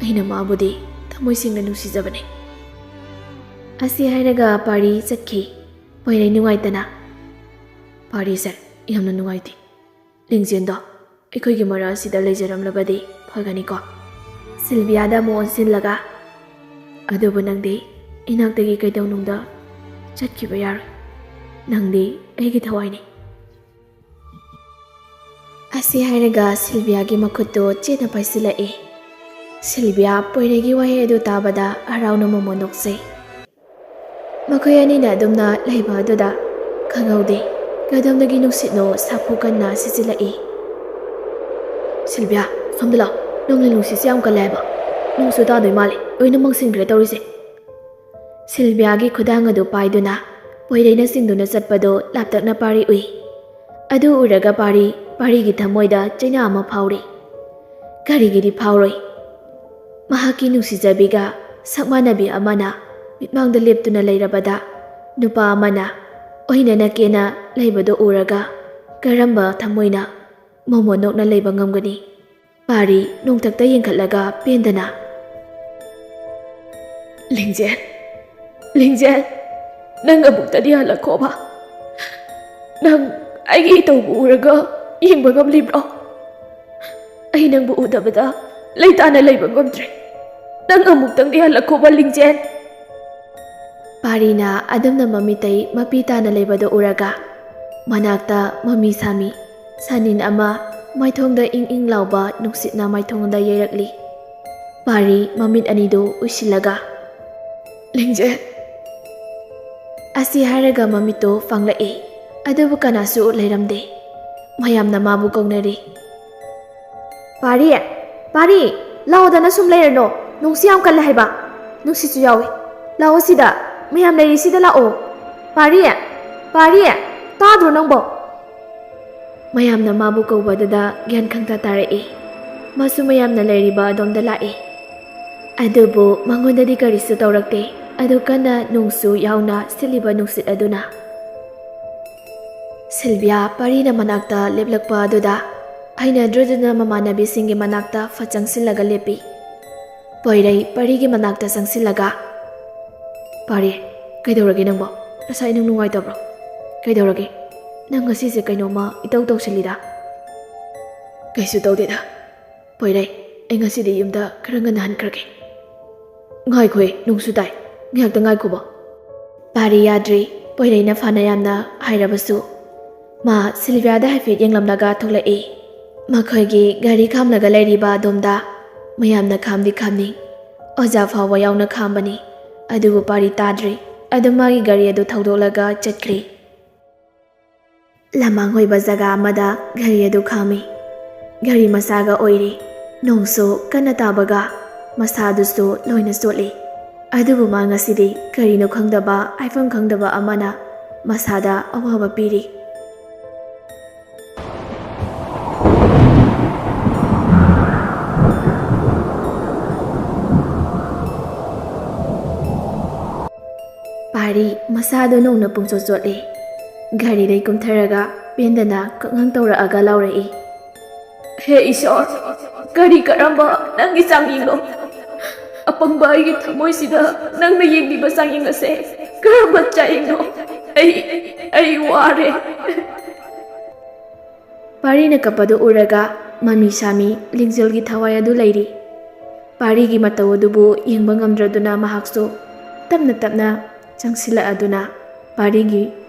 ꯑꯩꯅ ꯃꯥꯕꯨꯗꯤ ꯊꯃꯣꯏ ꯁꯦꯡꯅ ꯅꯨꯡꯁꯤꯖꯕꯅꯦ꯫" ꯑꯁꯤ ꯍꯥꯏꯔꯒ ꯄꯥꯔꯤ ꯆꯠꯈꯤ꯫ ꯄꯣꯏꯔꯩ ꯅꯨꯡꯉꯥꯏꯇꯅ, "ꯄꯥꯔꯤꯁꯦ ꯌꯥꯝꯅ ꯅꯨꯡꯉꯥꯏꯇꯦ꯫ ꯂꯤꯡꯖꯦꯜꯗꯣ ꯑꯩꯈꯣꯏꯒꯤ ꯃꯔꯛ ꯑꯁꯤꯗ ꯂꯩꯖꯔꯝꯂꯕꯗꯤ ꯐꯒꯅꯤꯀꯣ?" ꯁꯤꯜꯚꯤꯌꯥꯗ ꯑꯃꯨꯛ ꯑꯣꯟꯁꯤꯜꯂꯒ, "ꯑꯗꯨꯕꯨ ꯅꯪꯗꯤ ꯏꯅꯥꯛꯇꯒꯤ ꯀꯩꯗꯧꯅꯨꯡꯗ ꯆꯠꯈꯤꯕ ꯌꯥꯔꯣꯏ꯫ ꯅꯪꯗꯤ ꯑꯩꯒꯤ ꯊꯋꯥꯏꯅꯤ꯫" ꯑꯁꯤ ꯍꯥꯏꯔꯒ ꯁꯤꯜꯚꯤꯌꯥꯒꯤ ꯃꯈꯨꯠꯇꯨ ꯆꯦꯠꯅ ꯄꯥꯏꯁꯤꯜꯂꯛꯏ꯫ ꯁꯤꯜꯚꯤꯌꯥ ꯄꯣꯏꯔꯩꯒꯤ ꯋꯥꯍꯩ ꯑꯗꯨ ꯇꯥꯕꯗ ꯍꯔꯥꯎꯅ ꯃꯣꯃꯣꯟ ꯅꯣꯛꯆꯩ꯫ ꯃꯈꯣꯏ ꯑꯅꯤꯅ ꯑꯗꯨꯝꯅ ꯂꯩꯕ ꯑꯗꯨꯗ ꯈꯪꯍꯧꯗꯦ, ꯀꯗꯣꯝꯗꯒꯤ ꯅꯨꯡꯁꯤꯠꯅꯣ ꯁꯥꯐꯨ ꯀꯟꯅ ꯁꯤꯠꯆꯤꯜꯂꯛꯏ꯫ "ꯁꯤꯜꯚꯤꯌꯥ, ꯁꯣꯝꯗ ꯂꯥꯛꯑꯣ꯫ ꯅꯪꯅ ꯅꯨꯡꯁꯤꯠꯁꯦ ꯌꯥꯝ ꯀꯜꯂꯦ ꯍꯥꯏꯕ꯫ ꯅꯣꯡꯁꯨ ꯇꯥꯗꯣꯏ ꯃꯥꯜꯂꯦ꯫ ꯂꯣꯏꯅ ꯃꯪꯁꯤꯟꯈ꯭ꯔꯦ ꯇꯧꯔꯤꯁꯦ꯫" ꯁꯤꯜꯚꯤꯌꯥꯒꯤ ꯈꯨꯗꯥꯡ ꯑꯗꯨ ꯄꯥꯏꯗꯨꯅ ꯄꯣꯏꯔꯩꯅ ꯆꯤꯡꯗꯨꯅ ꯆꯠꯄꯗꯨ ꯂꯥꯞꯇꯛꯅ ꯄꯥꯔꯤ ꯎꯏ꯫ ꯑꯗꯨ ꯎꯔꯒ ꯄꯥꯔꯤ, ꯄꯥꯔꯤꯒꯤ ꯊꯃꯣꯏꯗ ꯆꯩꯅꯥ ꯑꯃ ꯐꯥꯎꯔꯤ꯫ ꯀꯔꯤꯒꯤꯗꯤ ꯐꯥꯎꯔꯣꯏ? ꯃꯍꯥꯛꯀꯤ ꯅꯨꯡꯁꯤꯖꯕꯤꯒ ꯁꯛ ꯃꯥꯟꯅꯕꯤ ꯑꯃꯅ ꯃꯤꯠꯃꯥꯡꯗ ꯂꯦꯞꯇꯨꯅ ꯂꯩꯔꯕꯗ, ꯅꯨꯄꯥ ꯑꯃꯅ ꯑꯣꯏꯅꯅ ꯀꯦꯅ ꯂꯩꯕꯗꯨ ꯎꯔꯒ ꯀꯔꯝꯕ ꯊꯃꯣꯏꯅ ꯃꯣꯃꯣꯟ ꯅꯣꯛꯅ ꯂꯩꯕ ꯉꯝꯒꯅꯤ? ꯄꯥꯔꯤ ꯅꯣꯡꯊꯛꯇ ꯌꯦꯡꯈꯠꯂꯒ ꯄꯦꯟꯗꯅ, "ꯂꯤꯡꯖꯦꯜ, ꯂꯤꯡꯖꯦꯜ, ꯅꯪ ꯑꯃꯨꯛꯇꯗꯤ ꯍꯜꯂꯛꯈꯣꯕ꯫ ꯅꯪ ꯑꯩꯒꯤ ꯏꯇꯧꯕꯨ ꯎꯔꯒ ꯌꯦꯡꯕ ꯉꯝꯂꯤꯕ꯭ꯔꯣ? ꯑꯩ ꯅꯪꯕꯨ ꯎꯗꯕꯗ ꯂꯩꯇꯥꯅ ꯂꯩꯕ ꯉꯝꯗ꯭ꯔꯦ꯫ ꯅꯪ ꯑꯃꯨꯛꯇꯪꯗꯤ ꯍꯜꯂꯛꯈꯣꯕ, ꯂꯤꯡꯖꯦꯜ꯫" ꯄꯥꯔꯤꯅ ꯑꯗꯨꯝꯅ ꯃꯃꯤꯇꯩ ꯃꯄꯤ ꯇꯥꯅ ꯂꯩꯕꯗꯨ ꯎꯔꯒ ꯃꯅꯥꯛꯇ ꯃꯃꯤ ꯁꯥꯃꯤ ꯁꯥꯅꯤꯟ ꯑꯃ ꯃꯥꯏꯊꯣꯡꯗ ꯏꯪ ꯏꯪ ꯂꯥꯎꯕ ꯅꯨꯡꯁꯤꯠꯅ ꯃꯥꯏꯊꯣꯡꯗ ꯌꯩꯔꯛꯂꯤ꯫ ꯄꯥꯔꯤ ꯃꯃꯤꯠ ꯑꯅꯤꯗꯨ ꯎꯏꯁꯤꯜꯂꯒ, "ꯂꯤꯡꯖꯦꯜ!" ꯑꯁꯤ ꯍꯥꯏꯔꯒ ꯃꯃꯤꯠꯇꯨ ꯄꯥꯡꯂꯛꯏ, ꯑꯗꯨꯕꯨ ꯀꯅꯥꯁꯨ ꯂꯩꯔꯝꯗꯦ꯫ ꯃꯌꯥꯝꯅ ꯃꯥꯕꯨ ꯀꯧꯅꯔꯤ꯫ ꯄꯥꯔꯤ, ꯄꯥꯔꯤ, ꯂꯥꯛꯑꯣꯗꯅ ꯁꯨꯝ ꯂꯩꯔꯅꯣ꯫ ꯅꯨꯡꯁꯤ ꯌꯥꯝ ꯀꯜꯂꯦ ꯍꯥꯏꯕ꯫ ꯅꯨꯡꯁꯤꯠꯁꯨ ꯌꯥꯎꯏ꯫ ꯂꯥꯛꯑꯣ ꯁꯤꯗ, ꯃꯌꯥꯝ ꯂꯩꯔꯤꯁꯤꯗ ꯂꯥꯛꯑꯣ꯫ ꯄꯥꯔꯤ, ꯄꯥꯔꯤ, ꯇꯥꯗ꯭ꯔꯣ ꯅꯪꯕꯣ? ꯃꯌꯥꯝꯅ ꯃꯥꯕꯨ ꯀꯧꯕꯗꯨꯗ ꯒ꯭ꯌꯥꯟ ꯈꯪꯇꯥ ꯇꯥꯔꯛꯏ꯫ ꯃꯥꯁꯨ ꯃꯌꯥꯝꯅ ꯂꯩꯔꯤꯕ ꯑꯗꯣꯝꯗ ꯂꯥꯛꯏ꯫ ꯑꯗꯨꯕꯨ ꯃꯉꯣꯟꯗꯗꯤ ꯀꯔꯤꯁꯨ ꯇꯧꯔꯛꯇꯦ꯫ ꯑꯗꯨ ꯀꯟꯅ ꯅꯣꯡꯁꯨ ꯌꯥꯎꯅ ꯁꯤꯠꯂꯤꯕ ꯅꯨꯡꯁꯤꯠ ꯑꯗꯨꯅ꯫ ꯁꯤꯜꯚꯤꯌꯥ ꯄꯥꯔꯤꯅ ꯃꯅꯥꯛꯇ ꯂꯦꯞꯂꯛꯄ ꯑꯗꯨꯗ ꯍꯩꯅꯗ꯭ꯔꯗꯨꯅ ꯃꯃꯥꯟꯅꯕꯤꯁꯤꯡꯒꯤ ꯃꯅꯥꯛꯇ ꯐꯠ ꯆꯪꯁꯤꯜꯂꯒ ꯂꯦꯞꯄꯤ꯫ ꯄꯣꯏꯔꯩ ꯄꯥꯔꯤꯒꯤ ꯃꯅꯥꯛꯇ ꯆꯪꯁꯤꯜꯂꯒ, "ꯄꯥꯔꯤ, ꯀꯩꯗꯧꯔꯒꯦ ꯅꯪꯕꯣ? ꯅꯁꯥ ꯏꯅꯨꯡ ꯅꯨꯡꯉꯥꯏꯇꯕ꯭ꯔꯣ? ꯀꯩꯗꯧꯔꯒꯦ? ꯅꯪ ꯉꯁꯤꯁꯦ ꯀꯩꯅꯣꯝꯃ ꯏꯇꯧ ꯇꯧꯁꯤꯜꯂꯤꯗ?" "ꯀꯩꯁꯨ ꯇꯧꯗꯦꯗ꯫ ꯄꯣꯏꯔꯩ, ꯑꯩ ꯉꯁꯤꯗꯤ ꯌꯨꯝꯗ ꯈꯔ ꯉꯟꯅ ꯍꯟꯈ꯭ꯔꯒꯦ꯫" "ꯉꯥꯏꯈꯣꯍꯦ, ꯅꯣꯡꯁꯨ ꯇꯥꯏ꯫ ꯉꯥꯏꯍꯥꯛꯇ ꯉꯥꯏꯈꯣꯕ꯫" ꯄꯥꯔꯤ ꯌꯥꯗ꯭ꯔꯤ꯫ ꯄꯣꯏꯔꯩꯅ ꯐꯅ ꯌꯥꯝꯅ ꯍꯥꯏꯔꯕꯁꯨ ꯃꯥ ꯁꯤꯜꯚꯤꯌꯥꯗ ꯍꯥꯏꯐꯦꯠ ꯌꯦꯡꯂꯝꯂꯒ ꯊꯣꯛꯂꯛꯏ꯫ ꯃꯈꯣꯏꯒꯤ ꯒꯥꯔꯤ ꯈꯥꯝꯂꯒ ꯂꯩꯔꯤꯕ ꯑꯗꯣꯝꯗ ꯃꯌꯥꯝꯅ ꯈꯥꯝꯗꯤ ꯈꯥꯝꯅꯩ꯫ ꯑꯣꯖꯥ ꯐꯥꯎꯕ ꯌꯥꯎꯅ ꯈꯥꯝꯕꯅꯤ꯫ ꯑꯗꯨꯕꯨ ꯄꯥꯔꯤ ꯇꯥꯗ꯭ꯔꯤ꯫ ꯑꯗꯨꯝ ꯃꯥꯒꯤ ꯒꯥꯔꯤ ꯑꯗꯨ ꯊꯧꯗꯣꯛꯂꯒ ꯆꯠꯈ꯭ꯔꯤ꯫ ꯂꯝꯃꯥꯡ ꯑꯣꯏꯕ ꯖꯒꯥ ꯑꯃꯗ ꯒꯥꯔꯤ ꯑꯗꯨ ꯈꯥꯝꯃꯤ꯫ ꯒꯥꯔꯤ ꯃꯆꯥꯒ ꯑꯣꯏꯔꯤ꯫ ꯅꯣꯡꯁꯨ ꯀꯟꯅ ꯇꯥꯕꯒ ꯃꯁꯥꯗꯨꯁꯨ ꯂꯣꯏꯅ ꯆꯣꯠꯂꯤ꯫ ꯑꯗꯨꯕꯨ ꯃꯥ ꯉꯁꯤꯗꯤ ꯀꯔꯤꯅꯣ ꯈꯪꯗꯕ, ꯍꯥꯏꯐꯝ ꯈꯪꯗꯕ ꯑꯃꯅ ꯃꯁꯥꯗ ꯑꯋꯥꯕ ꯄꯤꯔꯤ꯫ ꯄꯥꯔꯤ ꯃꯁꯥꯗꯨ ꯅꯣꯡꯅ ꯄꯨꯡꯆꯣꯠ ꯆꯣꯠꯂꯤ꯫ ꯒꯥꯔꯤꯗꯩ ꯀꯨꯝꯊꯔꯒ ꯄꯦꯟꯗꯅ ꯀꯛꯉꯪ ꯇꯧꯔꯛꯑꯒ ꯂꯥꯎꯔꯛꯏ꯫ "ꯍꯦ ꯏꯁꯣꯔ, ꯀꯔꯤ ꯀꯔꯝꯕ ꯅꯪꯒꯤ ꯆꯥꯡꯌꯦꯡꯅꯣ? ꯑꯄꯪꯕ ꯑꯩꯒꯤ ꯊꯃꯣꯏꯁꯤꯗ ꯅꯪꯅ ꯌꯦꯡꯂꯤꯕ ꯆꯥꯡꯌꯦꯡ ꯑꯁꯦ ꯀꯔꯝꯕ ꯆꯥꯡꯌꯦꯡꯅꯣ? ꯑꯩ, ꯑꯩ ꯋꯥꯔꯦ꯫" ꯄꯥꯔꯤꯅ ꯀꯞꯄꯗꯨ ꯎꯔꯒ ꯃꯃꯤ ꯁꯥꯃꯤ ꯂꯤꯡꯖꯦꯜꯒꯤ ꯊꯋꯥꯏ ꯑꯗꯨ ꯂꯩꯔꯤ꯫ ꯄꯥꯔꯤꯒꯤ ꯃꯇꯧ ꯑꯗꯨꯕꯨ ꯌꯦꯡꯕ ꯉꯝꯗ꯭ꯔꯗꯨꯅ ꯃꯍꯥꯛꯁꯨ ꯇꯞꯅ ꯇꯞꯅ ꯆꯪꯁꯤꯜꯂꯛꯑꯗꯨꯅ ꯄꯥꯔꯤꯒꯤ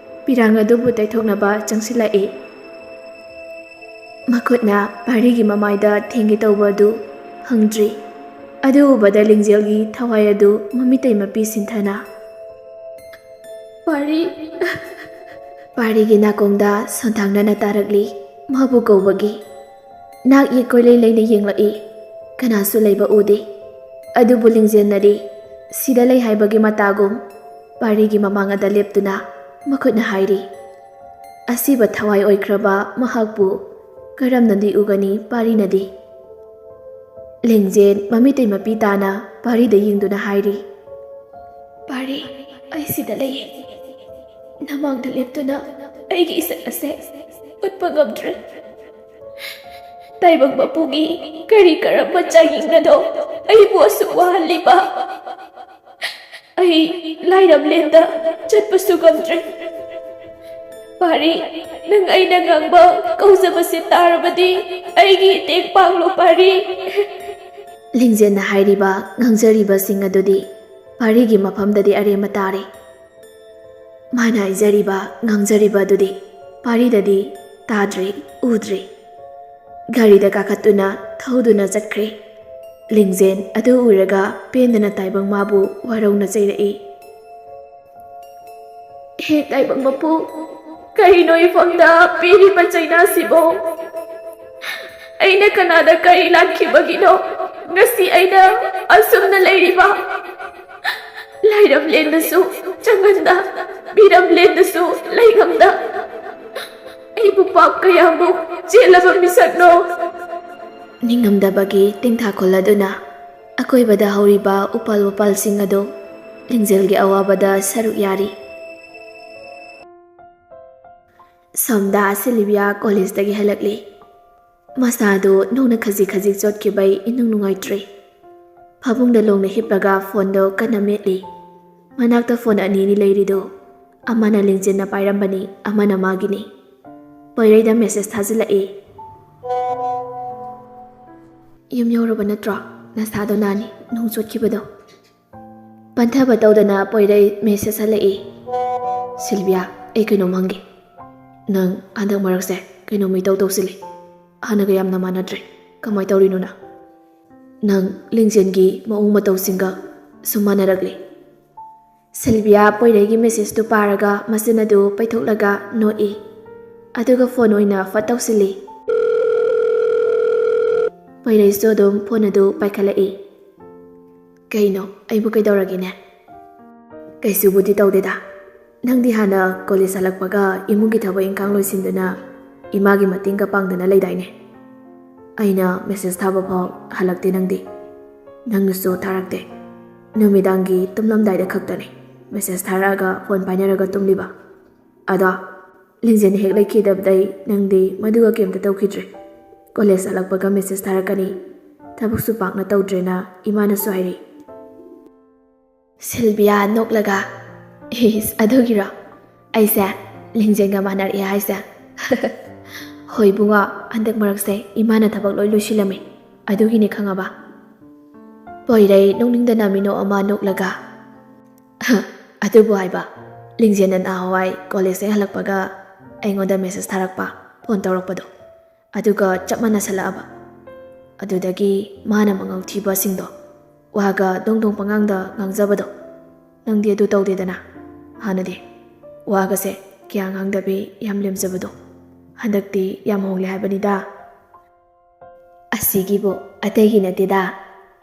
ꯄꯤꯔꯥꯡ ꯑꯗꯨꯕꯨ ꯇꯩꯊꯣꯛꯅꯕ ꯆꯪꯁꯤꯜꯂꯛꯏ꯫ ꯃꯈꯨꯠꯅ ꯄꯥꯔꯤꯒꯤ ꯃꯃꯥꯏꯗ ꯊꯦꯡꯒꯦ ꯇꯧꯕ ꯑꯗꯨ ꯐꯪꯗ꯭ꯔꯤ꯫ ꯑꯗꯨ ꯎꯕꯗ ꯂꯤꯡꯖꯦꯜꯒꯤ ꯊꯋꯥꯏ ꯑꯗꯨ ꯃꯃꯤꯇꯩ ꯃꯄꯤ ꯁꯤꯟꯊꯅ, "ꯄꯥꯔꯤ!" ꯄꯥꯔꯤꯒꯤ ꯅꯥꯀꯣꯡꯗ ꯁꯣꯟꯊꯥꯡꯅꯅ ꯇꯥꯔꯛꯂꯤ ꯃꯥꯕꯨ ꯀꯧꯕꯒꯤ꯫ ꯅꯥꯛ ꯌꯦꯠ ꯀꯣꯏꯂꯩ ꯂꯩꯅ ꯌꯦꯡꯂꯛꯏ꯫ ꯀꯅꯥꯁꯨ ꯂꯩꯕ ꯎꯗꯦ꯫ ꯑꯗꯨꯕꯨ ꯂꯤꯡꯖꯦꯜꯅꯗꯤ ꯁꯤꯗ ꯂꯩ ꯍꯥꯏꯕꯒꯤ ꯃꯇꯥꯒꯨꯝ ꯄꯥꯔꯤꯒꯤ ꯃꯃꯥꯡ ꯑꯗ ꯂꯦꯞꯇꯨꯅ ꯃꯈꯨꯠꯅ ꯍꯥꯏꯔꯤ꯫ ꯑꯁꯤꯕ ꯊꯋꯥꯏ ꯑꯣꯏꯈ꯭ꯔꯕ ꯃꯍꯥꯛꯄꯨ ꯀꯔꯝꯅꯗꯤ ꯎꯒꯅꯤ ꯄꯥꯔꯤꯅꯗꯤ? ꯂꯤꯡꯖꯦꯜ ꯃꯃꯤꯇꯩ ꯃꯄꯤ ꯇꯥꯅ ꯄꯥꯔꯤꯗ ꯌꯦꯡꯗꯨꯅ ꯍꯥꯏꯔꯤ, "ꯄꯥꯔꯤ, ꯑꯩ ꯁꯤꯗ ꯂꯩꯌꯦ꯫ ꯅꯃꯥꯡꯗ ꯂꯦꯞꯇꯨꯅ ꯑꯩꯒꯤ ꯏꯁꯛ ꯑꯁꯦ ꯎꯠꯄ ꯉꯝꯗ꯭ꯔꯦ꯫ ꯇꯥꯏꯕꯪ ꯃꯄꯨꯒꯤ ꯀꯔꯤ ꯀꯔꯝꯕ ꯆꯥꯡꯌꯦꯡꯅꯗꯣ ꯑꯩꯕꯨ ꯑꯁꯨꯛ ꯋꯥꯍꯜꯂꯤꯕ? ꯑꯩ ꯂꯥꯏꯔꯝꯂꯦꯟꯗ ꯆꯠꯄꯁꯨ ꯉꯝꯗ꯭ꯔꯦ꯫ ꯄꯥꯔꯤ, ꯅꯪ ꯑꯩꯅ ꯉꯥꯡꯕ ꯀꯧꯖꯕꯁꯦ ꯇꯥꯔꯕꯗꯤ ꯑꯩꯒꯤ ꯏꯇꯦꯡ ꯄꯥꯡꯂꯣ ꯄꯥꯔꯤ꯫" ꯂꯤꯡꯖꯦꯜꯅ ꯍꯥꯏꯔꯤꯕ ꯉꯥꯡꯖꯔꯤꯕꯁꯤꯡ ꯑꯗꯨꯗꯤ ꯄꯥꯔꯤꯒꯤ ꯃꯐꯝꯗꯗꯤ ꯑꯔꯦꯝꯕ ꯇꯥꯔꯦ꯫ ꯃꯥꯅ ꯍꯥꯏꯖꯔꯤꯕ ꯉꯥꯡꯖꯔꯤꯕ ꯑꯗꯨꯗꯤ ꯄꯥꯔꯤꯗꯗꯤ ꯇꯥꯗ꯭ꯔꯦ, ꯎꯗ꯭ꯔꯦ꯫ ꯒꯥꯔꯤꯗ ꯀꯥꯈꯠꯇꯨꯅ ꯊꯧꯗꯨꯅ ꯆꯠꯈ꯭ꯔꯦ꯫ ꯂꯤꯡꯖꯦꯜ ꯑꯗꯨ ꯎꯔꯒ ꯄꯦꯟꯗꯅ ꯇꯥꯏꯕꯪ ꯃꯥꯕꯨ ꯋꯥꯔꯧꯅ ꯆꯩꯔꯛꯏ꯫ "ꯍꯦ ꯇꯥꯏꯕꯪ ꯃꯄꯨ, ꯀꯔꯤꯅꯣ ꯏꯐꯝꯗ ꯄꯤꯔꯤꯕ ꯆꯩꯅꯥꯁꯤꯕꯣ? ꯑꯩꯅ ꯀꯅꯥꯗ ꯀꯔꯤ ꯂꯥꯟꯈꯤꯕꯒꯤꯅꯣ ꯉꯁꯤ ꯑꯩꯅ ꯑꯁꯨꯝꯅ ꯂꯩꯔꯤꯕ? ꯂꯥꯏꯔꯝꯂꯦꯟꯗꯁꯨ ꯆꯪꯍꯟꯗ, ꯃꯤꯔꯝꯂꯦꯟꯗꯁꯨ ꯂꯩꯉꯝꯗ ꯑꯩꯕꯨ ꯄꯥꯞ ꯀꯌꯥꯃꯨꯛ ꯆꯦꯜꯂꯕ ꯃꯤꯁꯛꯅꯣ?" ꯅꯤꯡꯉꯝꯗꯕꯒꯤ ꯇꯦꯡꯊꯥ ꯈꯣꯜꯂꯗꯨꯅ ꯑꯀꯣꯏꯕꯗ ꯍꯧꯔꯤꯕ ꯎꯄꯥꯜ ꯋꯥꯄꯥꯜꯁꯤꯡ ꯑꯗꯨ ꯂꯤꯡꯖꯦꯜꯒꯤ ꯑꯋꯥꯕꯗ ꯁꯔꯨꯛ ꯌꯥꯔꯤ꯫ ꯁꯣꯝꯗ ꯁꯤꯂꯤꯕꯤꯌꯥ ꯀꯣꯂꯦꯖꯇꯒꯤ ꯍꯜꯂꯛꯂꯤ꯫ ꯃꯁꯥꯗꯨ ꯅꯣꯡꯅ ꯈꯖꯤꯛ ꯈꯖꯤꯛ ꯆꯣꯠꯈꯤꯕꯩ ꯏꯅꯨꯡ ꯅꯨꯡꯉꯥꯏꯇ꯭ꯔꯦ꯫ ꯐꯃꯨꯡꯗ ꯂꯣꯡꯅ ꯍꯤꯞꯂꯒ ꯐꯣꯟꯗꯣ ꯀꯟꯅ ꯃꯦꯠꯂꯤ꯫ ꯃꯅꯥꯛꯇ ꯐꯣꯟ ꯑꯅꯤꯅꯤ ꯂꯩꯔꯤꯗꯣ, ꯑꯃꯅ ꯂꯤꯡꯖꯦꯜꯅ ꯄꯥꯏꯔꯝꯕꯅꯤ, ꯑꯃꯅ ꯃꯥꯒꯤꯅꯤ꯫ ꯄꯣꯏꯔꯩꯗ ꯃꯦꯁꯦꯖ ꯊꯥꯖꯤꯜꯂꯛꯏ꯫ "ꯌꯨꯝ ꯌꯧꯔꯕ ꯅꯠꯇ꯭ꯔꯣ? ꯅꯁꯥꯗꯣ ꯅꯥꯅꯤ, ꯅꯣꯡ ꯆꯣꯠꯈꯤꯕꯗꯣ?" ꯄꯟꯊꯕ ꯇꯧꯗꯅ ꯄꯣꯏꯔꯩ ꯃꯦꯁꯦꯖ ꯍꯜꯂꯛꯏ꯫ "ꯁꯤꯜꯚꯤꯌꯥ, ꯑꯩ ꯀꯩꯅꯣꯝ ꯍꯪꯒꯦ꯫ ꯅꯪ ꯍꯟꯗꯛ ꯃꯔꯛꯁꯦ ꯀꯩꯅꯣꯝ ꯏꯇꯧ ꯇꯧꯁꯤꯜꯂꯤ꯫ ꯍꯥꯟꯅꯒ ꯌꯥꯝꯅ ꯃꯥꯟꯅꯗ꯭ꯔꯦ꯫ ꯀꯃꯥꯏ ꯇꯧꯔꯤꯅꯣ ꯅꯪ? ꯅꯪ ꯂꯤꯡꯖꯦꯜꯒꯤ ꯃꯑꯣꯡ ꯃꯇꯧꯁꯤꯡꯒ ꯁꯨꯝ ꯃꯥꯟꯅꯔꯛꯂꯤ꯫" ꯁꯤꯜꯚꯤꯌꯥ ꯄꯣꯏꯔꯩꯒꯤ ꯃꯦꯁꯦꯖꯇꯨ ꯄꯥꯔꯒ ꯃꯆꯤꯟ ꯑꯗꯨ ꯄꯩꯊꯣꯛꯂꯒ ꯅꯣꯛꯏ꯫ ꯑꯗꯨꯒ ꯐꯣꯟ ꯑꯣꯏꯅ ꯐꯠ ꯇꯧꯁꯤꯜꯂꯤ꯫ ꯄꯣꯏꯔꯩꯁꯨ ꯑꯗꯨꯝ ꯐꯣꯟ ꯑꯗꯨ ꯄꯥꯏꯈꯠꯂꯛꯏ꯫ "ꯀꯩꯅꯣ, ꯑꯩꯕꯨ ꯀꯩꯗꯧꯔꯒꯦꯅꯦ?" "ꯀꯩꯁꯨꯕꯨꯗꯤ ꯇꯧꯗꯦꯗ꯫ ꯅꯪꯗꯤ ꯍꯥꯟꯅ ꯀꯣꯂꯦꯖ ꯍꯜꯂꯛꯄꯒ ꯏꯃꯨꯡꯒꯤ ꯊꯕꯛ ꯏꯪꯈꯥꯡ ꯂꯣꯏꯁꯤꯟꯗꯨꯅ ꯏꯃꯥꯒꯤ ꯃꯇꯦꯡꯒ ꯄꯥꯡꯗꯅ ꯂꯩꯗꯥꯏꯅꯦ? ꯑꯩꯅ ꯃꯦꯁꯦꯖ ꯊꯥꯕ ꯐꯥꯎ ꯍꯜꯂꯛꯇꯦ ꯅꯪꯗꯤ꯫ ꯅꯪꯅꯁꯨ ꯊꯥꯔꯛꯇꯦ꯫ ꯅꯨꯃꯤꯗꯥꯡꯒꯤ ꯇꯨꯝꯂꯝꯗꯥꯏꯗ ꯈꯛꯇꯅꯤ ꯃꯦꯁꯦꯖ ꯊꯥꯔꯛꯑꯒ ꯐꯣꯟ ꯄꯥꯏꯅꯔꯒ ꯇꯨꯝꯂꯤꯕ꯫ ꯑꯗꯣ ꯂꯤꯡꯖꯦꯜ ꯍꯦꯛ ꯂꯩꯈꯤꯗꯕꯗꯩ ꯅꯪꯗꯤ ꯃꯗꯨꯒ ꯀꯩꯝꯇ ꯇꯧꯈꯤꯗ꯭ꯔꯦ꯫ ꯀꯣꯂꯦꯖ ꯍꯜꯂꯛꯄꯒ ꯃꯦꯁꯦꯖ ꯊꯥꯔꯛꯀꯅꯤ꯫ ꯊꯕꯛꯁꯨ ꯄꯥꯛꯅ ꯇꯧꯗ꯭ꯔꯦꯅ ꯏꯃꯥꯅꯁꯨ ꯍꯥꯏꯔꯤ꯫" ꯁꯤꯜꯕꯤꯌꯥ ꯅꯣꯛꯂꯒ, "ꯏꯁ, ꯑꯗꯨꯒꯤꯔꯣ? ꯑꯩꯁꯦ ꯂꯤꯡꯖꯦꯜꯒ ꯃꯥꯟꯅꯔꯛꯑꯦ ꯍꯥꯏꯁꯦ?" "ꯍꯣꯏ ꯏꯕꯨꯡꯉꯣ, ꯍꯟꯗꯛ ꯃꯔꯛꯁꯦ ꯏꯃꯥꯅ ꯊꯕꯛ ꯂꯣꯏ ꯂꯣꯏꯁꯤꯜꯂꯝꯃꯦ, ꯑꯗꯨꯒꯤꯅꯦ ꯈꯪꯉꯕ?" ꯄꯣꯏꯔꯩ ꯅꯣꯛꯅꯤꯡꯗꯅ ꯃꯤꯅꯣꯛ ꯑꯃ ꯅꯣꯛꯂꯒ, "ꯑꯗꯨꯕꯨ ꯍꯥꯏꯕ, ꯂꯤꯡꯖꯦꯜꯅ ꯅꯍꯥꯟꯋꯥꯏ ꯀꯣꯂꯦꯖꯇꯒꯤ ꯍꯜꯂꯛꯄꯒ ꯑꯩꯉꯣꯟꯗ ꯃꯦꯁꯦꯖ ꯊꯥꯔꯛꯄ, ꯐꯣꯟ ꯇꯧꯔꯛꯄꯗꯣ, ꯑꯗꯨꯒ ꯆꯞ ꯃꯥꯟꯅꯁꯜꯂꯛꯑꯕ꯫ ꯑꯗꯨꯗꯒꯤ ꯃꯥꯅ ꯃꯉꯥꯎ ꯊꯤꯕꯁꯤꯡꯗꯣ, ꯋꯥꯒ ꯗꯣꯡ ꯗꯣꯡ ꯄꯉꯥꯡꯗ ꯉꯥꯡꯖꯕꯗꯣ, ꯅꯪꯗꯤ ꯑꯗꯨ ꯇꯧꯗꯦꯗꯅ꯫ ꯍꯥꯟꯅꯗꯤ ꯋꯥꯒꯁꯦ ꯀꯌꯥ ꯉꯥꯡꯗꯕꯤ ꯌꯥꯝ ꯂꯦꯝꯖꯕꯗꯣ, ꯍꯟꯗꯛꯇꯤ ꯌꯥꯝ ꯍꯣꯡꯂꯦ ꯍꯥꯏꯕꯅꯤꯗ꯫" "ꯑꯁꯤꯒꯤꯕꯨ ꯑꯇꯩꯒꯤ ꯅꯠꯇꯦꯗ,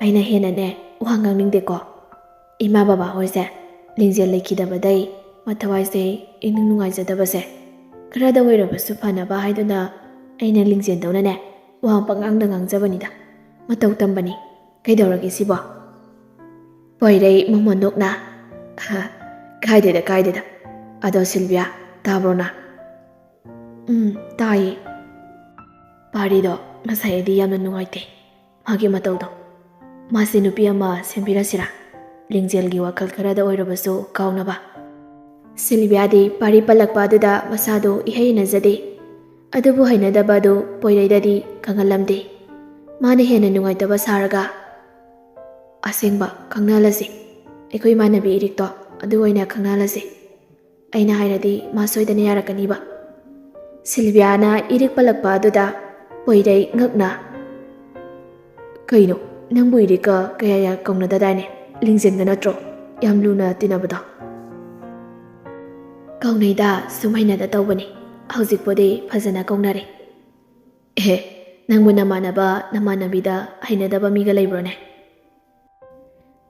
ꯑꯩꯅ ꯍꯦꯟꯅꯅꯦ ꯋꯥ ꯉꯥꯡꯅꯤꯡꯗꯦꯀꯣ꯫ ꯏꯃꯥ ꯕꯕꯥ ꯍꯣꯏꯁꯦ ꯂꯤꯡꯖꯦꯜ ꯂꯩꯈꯤꯗꯕꯗꯩ ꯃꯊꯋꯥꯏꯁꯦ ꯏꯅꯨꯡ ꯅꯨꯡꯉꯥꯏꯖꯗꯕꯁꯦ, ꯈꯔꯗ ꯑꯣꯏꯔꯕꯁꯨ ꯐꯅꯕ ꯍꯥꯏꯗꯨꯅ ꯑꯩꯅ ꯂꯤꯡꯖꯦꯜꯗꯧꯅꯅꯦ ꯋꯥ ꯄꯪꯉꯥꯡꯗ ꯉꯥꯡꯖꯕꯅꯤꯗ꯫ ꯃꯇꯧ ꯇꯝꯕꯅꯤ꯫ ꯀꯩꯗꯧꯔꯒꯦ ꯁꯤꯕꯣ?" ꯄꯣꯏꯔꯩ ꯃꯣꯃꯣꯟ ꯅꯣꯛꯅ, "ꯀꯥꯏꯗꯦꯗ, ꯀꯥꯏꯗꯦꯗ꯫ ꯑꯗꯣ ꯁꯤꯜꯕꯤꯌꯥ, ꯇꯥꯕ꯭ꯔꯣ ꯅꯪ?" "ꯎꯝ, ꯇꯥꯏꯌꯦ꯫" "ꯄꯥꯔꯤꯗꯣ ꯉꯁꯥꯏꯗꯤ ꯌꯥꯝꯅ ꯅꯨꯡꯉꯥꯏꯇꯦ, ꯃꯥꯒꯤ ꯃꯇꯧꯗꯣ꯫ ꯃꯥꯁꯦ ꯅꯨꯄꯤ ꯑꯃ ꯁꯦꯝꯕꯤꯔꯁꯤꯔꯥ, ꯂꯤꯡꯖꯦꯜꯒꯤ ꯋꯥꯈꯜ ꯈꯔꯗ ꯑꯣꯏꯔꯕꯁꯨ ꯀꯥꯎꯅꯕ?" ꯁꯤꯜꯕꯤꯌꯥꯗꯤ ꯄꯥꯔꯤ ꯄꯜꯂꯛꯄ ꯑꯗꯨꯗ ꯃꯁꯥꯗꯨ ꯏꯍꯩ ꯍꯩꯅꯖꯗꯦ꯫ ꯑꯗꯨꯕꯨ ꯍꯩꯅꯗꯕ ꯑꯗꯨ ꯄꯣꯏꯔꯩꯗꯗꯤ ꯈꯪꯍꯜꯂꯝꯗꯦ꯫ ꯃꯥꯅ ꯍꯦꯟꯅ ꯅꯨꯡꯉꯥꯏꯇꯕ ꯁꯥꯔꯒ, "ꯑꯁꯦꯡꯕ ꯈꯪꯅꯍꯜꯂꯁꯤ꯫ ꯑꯩꯈꯣꯏ ꯏꯃꯥꯟꯅꯕꯤ ꯏꯔꯤꯛꯇꯣ ꯑꯗꯨ ꯑꯣꯏꯅ ꯈꯪꯅꯍꯜꯂꯁꯤ꯫ ꯑꯩꯅ ꯍꯥꯏꯔꯗꯤ ꯃꯥ ꯁꯣꯏꯗꯅ ꯌꯥꯔꯛꯀꯅꯤꯕ꯫" ꯁꯤꯜꯕꯤꯌꯥꯅ ꯏꯔꯤꯛ ꯄꯜꯂꯛꯄ ꯑꯗꯨꯗ ꯄꯣꯏꯔꯩ ꯉꯛꯅ, "ꯀꯩꯅꯣ, ꯅꯪꯕꯨ ꯏꯔꯤꯛꯀ ꯀꯌꯥ ꯌꯥ ꯀꯧꯅꯗꯗꯥꯏꯅꯦ? ꯂꯤꯡꯖꯦꯜꯒ ꯅꯠꯇ꯭ꯔꯣ ꯌꯥꯝ ꯂꯨꯅ ꯇꯤꯟꯅꯕꯗꯣ?" "ꯀꯧꯅꯩꯗ, ꯁꯨꯝ ꯍꯩꯅꯗ ꯇꯧꯕꯅꯤ꯫ ꯍꯧꯖꯤꯛꯄꯨꯗꯤ ꯐꯖꯅ ꯀꯧꯅꯔꯦ꯫" "ꯑꯦ, ꯅꯪꯕꯨ ꯅꯃꯥꯟꯅꯕ ꯅꯃꯥꯟꯅꯕꯤꯗ ꯍꯩꯅꯗꯕ ꯃꯤꯒ ꯂꯩꯕ꯭ꯔꯣꯅꯦ?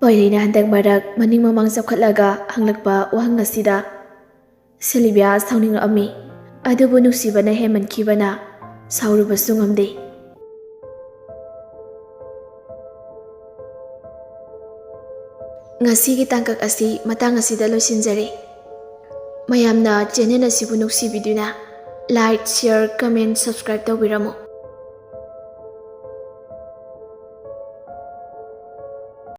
ꯄꯣꯏꯔꯩꯅ ꯍꯟꯗꯛ ꯃꯔꯛ ꯃꯅꯤꯡ ꯃꯃꯥꯡ ꯆꯞꯈꯠꯂꯒ ꯍꯪꯂꯛꯄ ꯋꯥꯍꯪ ꯑꯁꯤꯗ ꯁꯤꯂꯤꯕꯤꯌꯥ ꯁꯥꯎꯅꯤꯡꯂꯛꯑꯝꯃꯤ꯫ ꯑꯗꯨꯕꯨ ꯅꯨꯡꯁꯤꯕꯅ ꯍꯦꯟꯃꯟꯈꯤꯕꯅ ꯁꯥꯎꯔꯨꯕꯁꯨ ꯉꯝꯗꯦ꯫ ꯉꯁꯤꯒꯤ ꯇꯥꯡꯀꯛ ꯑꯁꯤ ꯃꯇꯥꯡ ꯑꯁꯤꯗ ꯂꯣꯏꯁꯤꯟꯖꯔꯦ꯫ ꯃꯌꯥꯝꯅ ꯆꯦꯅꯦꯜ ꯑꯁꯤꯕꯨ ꯅꯨꯡꯁꯤꯕꯤꯗꯨꯅ like, share, comment, subscribe ꯇꯧꯕꯤꯔꯝꯃꯨ꯫